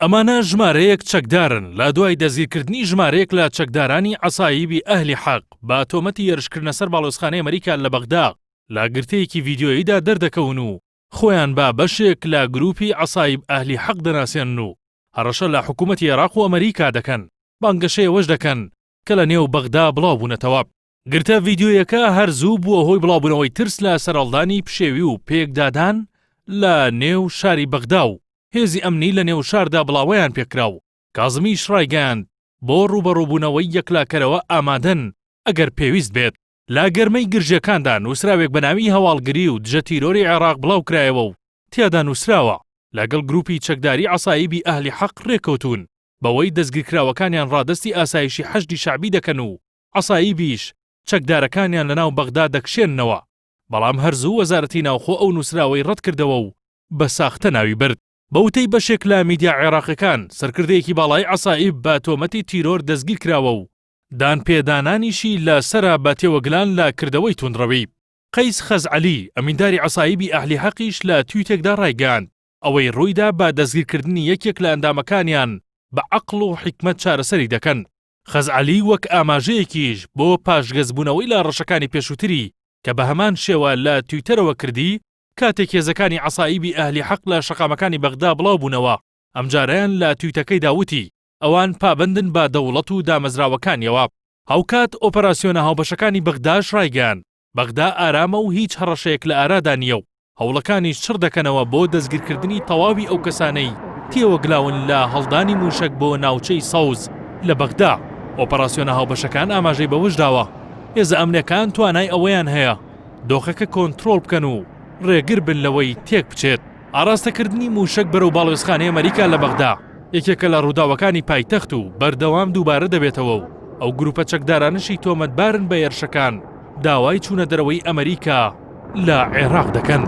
ئەمانە ژمارەیەک چەکدارن لە دوای دەستگیرکردنی ژمارەیەک لە چەکدارانی عەسایبی ئەهلی حەق بە تۆمەتی هێرشکردنە سەر باڵیۆزخانەی ئەمریکا لە بەغدا لە گرتەیەکی ڤیدیۆییدا دەردەکەون و خۆیان بە بەشێک لە گروپی عەسایب ئەهلی حەق دەناسێنن و هەڕەشە لە حکومەتی عێراق و ئەمریکا دەکەن، بانگەشەی ئەوەش دەکەن کە لە نێو بەغدا بڵاوبوونەتەوە. گرتە ڤیدیۆیەکە هەر زوو بووە هۆی بڵاوبوونەوەی ترس لە سەرهەڵدانی پشێوی و پێکدادان لە نێو شاری بەغدا و هێزی ئەمنی لە نێو شاردا بڵاوەیان پێکرا و کازمیش ڕایگەیاند بۆ ڕووبەڕووبوونەوەی یەکلاکەرەوە ئامادەن ئەگەر پێویست بێت. لە گەرمەی گرژییەکاندا نووسراوێک بە ناوی هەواڵگری و دژە تیرۆری عێراق بڵاوکرایەوە و تیادا نووسراوە، لەگەڵ گرووپی چەکداری عەسایبی ئەهلی حەق رێککەوتوون بەوەی دەستگیرکراوەکانیان رادەستی ئاسایشی حەشدی شەعبی دەکەن و عەسایبیش چەکدارەکانیان لەناو بەغدا دەکشێننەوە، بەڵام هەر زوو وەزارەتی ناوخۆ ئەو نووسراوەی رەتکردەوە و بە ساختە ناوی برد. بە وتەی بەشێک لە میدیا عێراقیەکان، سەرکردەیەکی باڵای عەسائیب بە تۆمەتی تیرۆر دەستگیرکراوە و دانپێدانانیشی لە سەرە بە تێوەگلان لە کردەوەی توندڕەوی. قەیس خەزعەلی، ئەمینداری عەسایبی ئەهلی حەقیش لە تویتێکدا ڕایگەیاند، ئەوەی ڕوویدا بە دەستگیرکردنی یەکێک لە ئەندامەکانیان بە عەقڵ و حیکمەت چارەسەری دەکەن. خەزعەلی وەک ئاماژەیەکیش بۆ پاشگەزبوونەوەی لە هەڕەشەکانی پێشووتری کە بە هەمان شێوە لە تویتەرەوە کردی کاتێک هێزەکانی عەسایبی ئەهلی حەق لە شەقامەکانی بەغدا بڵاوبوونەوە، ئەمجارەیان لە تویتەکەیدا وتی، ئەوان پابەندن بە دەوڵەت و دامەزراوەکانیەوە. هاوکات ئۆپەراسیۆنە هاوبەشەکانی بەغداش ڕایگەیاند، بەغدا ئارامە و هیچ هەڕەشەیەک لە ئارادا نییە و هەوڵەکانیش چڕ دەکەنەوە بۆ دەستگیرکردنی تەواوی ئەو کەسانەی تێوەگلاون لە هەڵدانی مووشەک بۆ ناوچەی سەوز لە بەغدا. ئۆپەراسیۆنە هاوبەشەکان ئاماژەی بەوەشداوە، هێزە ئەمنییەکان توانای ئەوەیان هەیە دۆخەکە کۆنترۆڵ بکەن و ڕێگر بن لەوەی تێکبچێت. ئاراستەکردنی مووشەک بەرەو باڵوێزخانەی ئەمەریکا لە بەغدا یەکێکە لە ڕووداوەکانی پایتەخت و بەردەوام دووبارە دەبێتەوە و ئەو گرووپە چەکدارانەشی تۆمەتبارن بە هێرشەکان داوای چوونە دەرەوەی ئەمەریکا لە عێراق دەکەن.